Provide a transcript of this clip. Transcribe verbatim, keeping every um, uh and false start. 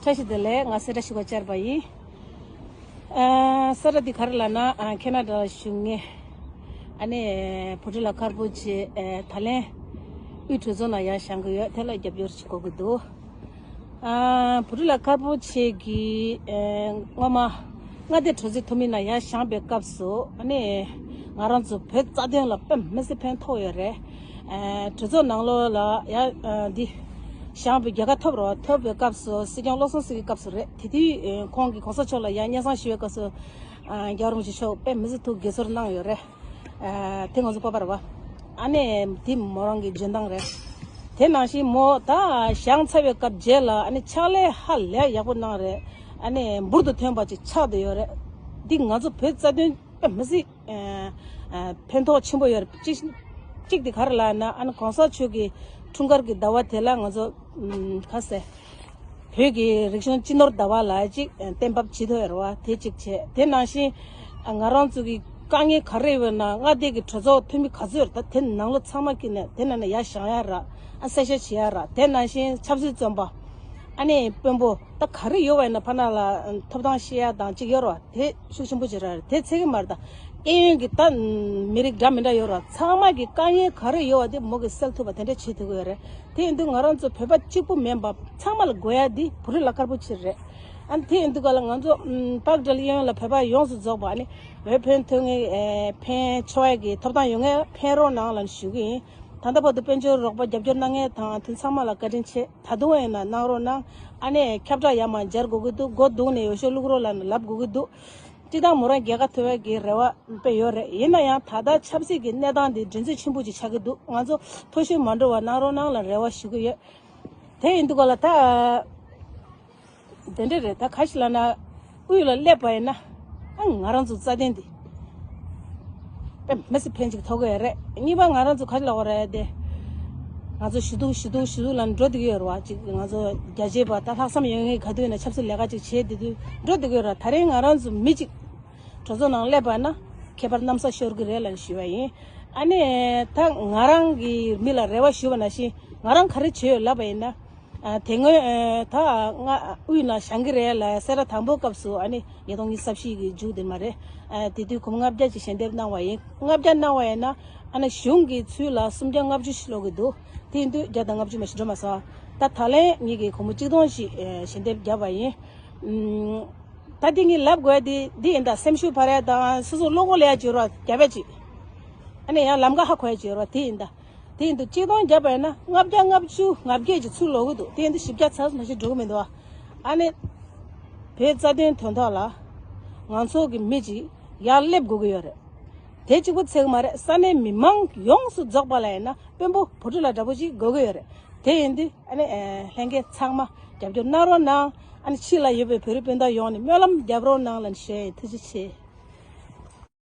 བཀྲ་ཤིས་བདེ་ལེགས། ང་སེ་ར་ཞུ་བ་བཅར་བ་ཡིན། ཨ་སེ་ར་འདི་ག་རེ་ལབ་ན། ཨ་ཁེ་ན་ཌ་ལ་བཞུགས་མཁན། ཨ་ནི་བུ་ཕྲུག་ལ་དཀར་པོ་ཆེ། ཨ་ད་ལན་དབུས་གྲོས་ཚོགས་ནང་ཡར་བཞེངས་གི་ཡོད། དེ་ལ་རྒྱབ་སྐྱོར་བྱེད་དགོས་ཀྱི་འདུག་ཨ་བུ་ཕྲུག་ལ་དཀར་པོ་ཆེ་གིས། ཨ་སྔོན་མ་མངའ་སྡེ་གྲོས་ཚོགས་འཐུས་མི་ནང་ཡར་བཞེངས་པའི་སྐབས་སུ། ཨ་ནི་ང་རང་ཚོ་བོད་རྩ་དོན་ལ་དཔེ་མི་སྲིད་ཕན་ཐོགས་ཡོད་རེད། ཨ་གྲོས་ཚོགས་ནང་ལོགས་ལ་ཡ། ཨ་འདི་བཞེངས་པའི་རྒྱལ་ཁ་ཐོབ་རོགས། ཐོབ་པའི་སྐབས་སུ་སྲིད་སྐྱོང་བློ་བཟང་སེང་གེའི་སྐབས་སུ་རེད། དེ་དུས་ཨ་ཁོང་གིས་གོང་ས་མཆོག་ལ་ཡ་སྙན་སེང་ཞུ་བའི་སྐབས་སུ། ཨ་རྒྱལ་བ་རིན་པོ་ཆེ་མཆོག་དཔེ་མི་སྲིད་ཐུགས་དགྱེས་ཚོར་གནང་ཡོད་རེད། ཨ་དེ་ང་ཚོ་སྤོབས་པ་རེད་བ། ཨ་ནི་དེ་མོ་རང་གི་འཇོན་ཐང་རེད། དེ་ནང་བཞིན་མོ་ད་བཞེངས་ཚར་བའི་སྐབས་རྗེས་ལ། ཨ་ནི་ཕྱག་ལས་ཧ་ལས་ཡག་པོ་གནང་རེད། ཨ་ནི་འབུར་དུ་ཐོན་པ་ཅིག་ཆགས་བསྡད་ཡོད་རེད། འདི་ང་ཚོ་བོད་རྩ་དོན་དཔེ་མི་སྲིད། ཨ་ཨ་ཕན་ཐོགས་ཆེན་པོ་ཡོད་རེད། གཅིག་གཅིག་དེ་ག་རེ་ལབ་ན། ཨ་ནི་གོང་ས་མཆོག་གི་འཁྲུངས་སྐར་གྱི་ཟླ་བ་དེ་ལ་ང་ཚོ་ཨམ་ག་ཟེ། བོད་ཀྱི་རིག་གཞུང་སྤྱི་ནོར་ཟླ་བ་ལ་ཅིག་གཏན་འབེབས་བྱེད་ཐུབ་ཡོད་རེད་བ། དེ་གཅིག་བྱས། དེ་ནང་བཞིན་ང་རང་ཚོ་གི་དཀའ་ངལ་ག་རེ་ཡོད་ན། མངའ་སྡེ་གི་གྲོས་ཚོགས་འཐུས་མི་ག་ཚོད་ཡོད་རེད། ད་དེ་ནང་ལོགས་ཚང་མ་ཀྱི་ནས་དེ་ནང་ནས་ཡར་བཞེངས་ཡ་ར། ཨ་གསལ་བཤད་བྱེད་ཡ་ར། དེ་ནང་བཞིན་ཆབ་སྲིད་བཙོན་པ། ཨ་ནི་དཔོན་པོ་ད་ག་རེ་ཡོད་པ་ཡིན་ན་ཕར་ནང་ལ་ཐོབ་ཐང་བཤད་ཡ་དང་ཅིག་ཡོད་རེད་བ། དེ་ཤུགས་ཆེན་པོ་ཅིག་རེད། དེ་ཚད་ཀྱི་མ་རེད། ད་གཡས་གཡོན་གྱི་ད་མི་རིགས་འདྲ་མི་འདྲ་ཡོད་རེད་བ། ཚང་མ་གི་དཀའ་ངལ་ག་རེ་ཡོད་པ་དེ་མོ་གིས་སེལ་ཐུབ་པ་དེ་འདྲ་བྱེད་ཐུབ་ཀྱི་ཡོད་རེད། དེ་ཡིན་དུས་ང་རང་ཚོ་བོད་པ་གཅིག་པུ་མིན་པ་ཚང་མ་ལ་དགོས་ཡ་འདི་བུ་ཕྲུག་ལ་དཀར་པོ་ཆེ་རེད། ཨ་ནི་དེ་ཡིན་དུས་ག་ལ་ང་ཚོ་ཨམ་པག་ཌལ་གཡས་གཡོན་ལ་བོད་པ་ཡོངས་སུ་རྫོགས་པ། ཨ་ནི་འོས་འཕེན་ཐུབ་མཁན། ཨེ་འཕེན་ཆོག་ཡ་གི་ཐོབ་ཐང་ཡོད་མཁན་འཕེན་རོགས་གནང་ལབ་ནས་ཞུ་གི་ཡིན། ད་ལྟ་བར་དུ་དཔལ་འབྱོར་རོགས་པ་རྒྱབ་སྐྱོར་གནང་མཁན་དང་དེ་ཚང་མ་ལ་བཀའ་དྲིན་ཆེ། ད་དུང་ཡིན་ན་གནང་རོགས་གནང་། ཨ་ནི་ཁྱབ་བསྒྲགས་ཡར་མར་སྦྱར་དགོས་ཀྱི་འདུག་སྒོ་རྡུང་ནས་འོས་ཤོག་བླུག་རོགས་ལབ་ནས་ལབ་དགོས་ཀྱི་འདུག་སྤྱི་བཏང་མོ་རང་རྒྱལ་ཁ་ཐོབ་ཡ་གི་རེ་བ་དཔེ་ཡོད་རེད། ཡིན་ན་ཡང་ད་ལྟ་ཆབ་སྲིད་ཀྱི་གནས་སྟངས་འདི་འགྲན་རྩོད་ཆེན་པོ་ཅིག་ཆགས་ཀྱི་འདུག་ང་ཚོ་མཐོ་ཤོས་མ་འགྲོ་བ་གནང་རོགས་གནང་ལ་རེ་བ་ཞུ་གི་ཡོད། དེ་ཡིན་དུས་ག་ལ་ད། དེ་འདྲ་རེད། ད་ག་ཞིག་ལབ་ན། དབུས་ལ་སླེབས་པ་ཡིན་ན། ཨ་ང་རང་ཚོ་རྩ་དོན་འདི་དཔེ་མི་སྲིད་ཕན་ཅིག་ཐོགས་ཀྱི་ཡོད་རེད། གཉིས་པ་ང་རང་ཚོ་ག་ཞིག་ལབ་དགོས་རེད་དེ། ང་ཚོ་ཞུ་གཏུག་ཞུ་གཏུག་ཞུ་གཏུག་ལབ་ནས་འགྲོ་བསྡད་ཀྱི་ཡོད་རེད་བ། ཅིག་ང་ཚོ་རྒྱ་ཆེ་བ་ད་ལྷག་བསམ་ཡོད་མཁན་ག་དུས་ཡིན་ན་ཆབ་སྲིད་ལས་ཀ་ཅིག་བྱེད་བསྡད་དུས་འགྲོ་བསྡད་ཀྱི་ཡོད་རེད། ད་རིང་ང་རང་ཚོ་མི་གཅིག་གྲོས་ཚོགས་ནང་སླེབས་པ་ན་ཁྱད་པར་གནམ་ས་ཤོར་གྱི་རེད་ལབ་ནས་ཞུས་པ་ཡིན། ཨ་ནི་ད་ང་རང་གི་མི་ལ་རེ་བ་ཞུས་པ་ནང་བཞིན་ང་རང་ག་རེ་བྱས་ཡོད་ལབ་པ་ཡིན་ན། ཨ་དེ་སྔོན་ཨ་ད་ང་དབུས་ནང་བཞེངས་ཀྱི་རེད་ལབ། སེ་ར་དང་པོའི་སྐབས་སུ་ཨ་ནི་ཉིས་སྟོང་ཉི་ཤུ་རྩ་བཞི་གི་མཇུག་དེ་མ་རེད། ཨ་དེ་དུས་སྒོར་མོ་ལྔ་བརྒྱ་ཅིག་ཞལ་འདེབས་གནང་བ་ཡིན། ལྔ་བརྒྱ་གནང་བ་ཡིན་ན་ཨ་ནི་གཞུང་གི་ཚུལ་ལ་སུམ་བརྒྱ་ལྔ་བཅུ་ཞིག་ལོག་གི་འདུག་དེ་ཡིན་དུས་བརྒྱ་དང་ལྔ་བཅུ་མ་ཞིག་འགྲོ་མ་སོང་། ད་ད་ལན་ངེད་ཀྱིས་སྒོར་མོ་གཅིག་སྟོང་ཞིག་ཨ་ཞལ་འདེབས་བརྒྱབ་པ་ཡིན། ཨུམ། ད་དེ་ངས་ལབ་དགོས་དེ་འདི་ཡིན། ད་སེམས་ཤུགས་འཕར་ཡ་དང་སོ་སོ་བློ་ཁོག་སླེབས་ཡ་ཅིག་ཡོད་རེད་བ། རྒྱབ་ཡ་ཅིག་ཨ་ནི་ཡང་ལམ་ཁ་ཧ་གོ་ཡ་ཅིག་ཡོད་རེད་བ། དེ་ཡིན་ད། དེ་ཡིན་དུས་གཅིག་སྟོང་བརྒྱབ་པ་ཡིན་ན་ལྔ་བརྒྱ་ལྔ་བཅུ་ང་བརྒྱད་ཅིག་ཚུར་ལོག་གི་འདུག་དེ་ཡིན་དུས་བཞི་བརྒྱ་ཙམ་ཞིག་འགྲོ་གི་མི་འདུག་བ། ཨ་ནི་བོད་རྩ་དོན་དོན་ཐོག་ལ་ང་ཚོ་གི་མི་ཅིག་ཡར་སླེབས་དགོས་ཀྱི་ཡོད་རེད། དེ་གཅིག་པུ་ཚད་གི་མ་རེད། ས་གནས་མི་མང་ཡོངས་སུ་རྫོགས་པ་ལ་ཡིན་ན་དཔོན་པོ་བུ་ཕྲུག་ལ་འདྲ་པོ་ཅིག་དགོས་ཀྱི་ཡོད་རེད། དེ་ཡིན་དུས་ཨ་ནི་ཨེ་ལྷན་རྒྱས་ཚང་མ་རྒྱབ་སྐྱོར་གནང་རོགས་གནང་། ཨ་ནི་ཕྱི་ལ་ཡོད་པའི་བོད་རིགས་སྤུན་ཟླ་ཡོངས་ནས་སྨོན་ལམ་རྒྱབ་རོགས་གནང་ལབ་ནས་ཞུ་ཡ་ཡིན། ཐུགས་རྗེ་ཆེ།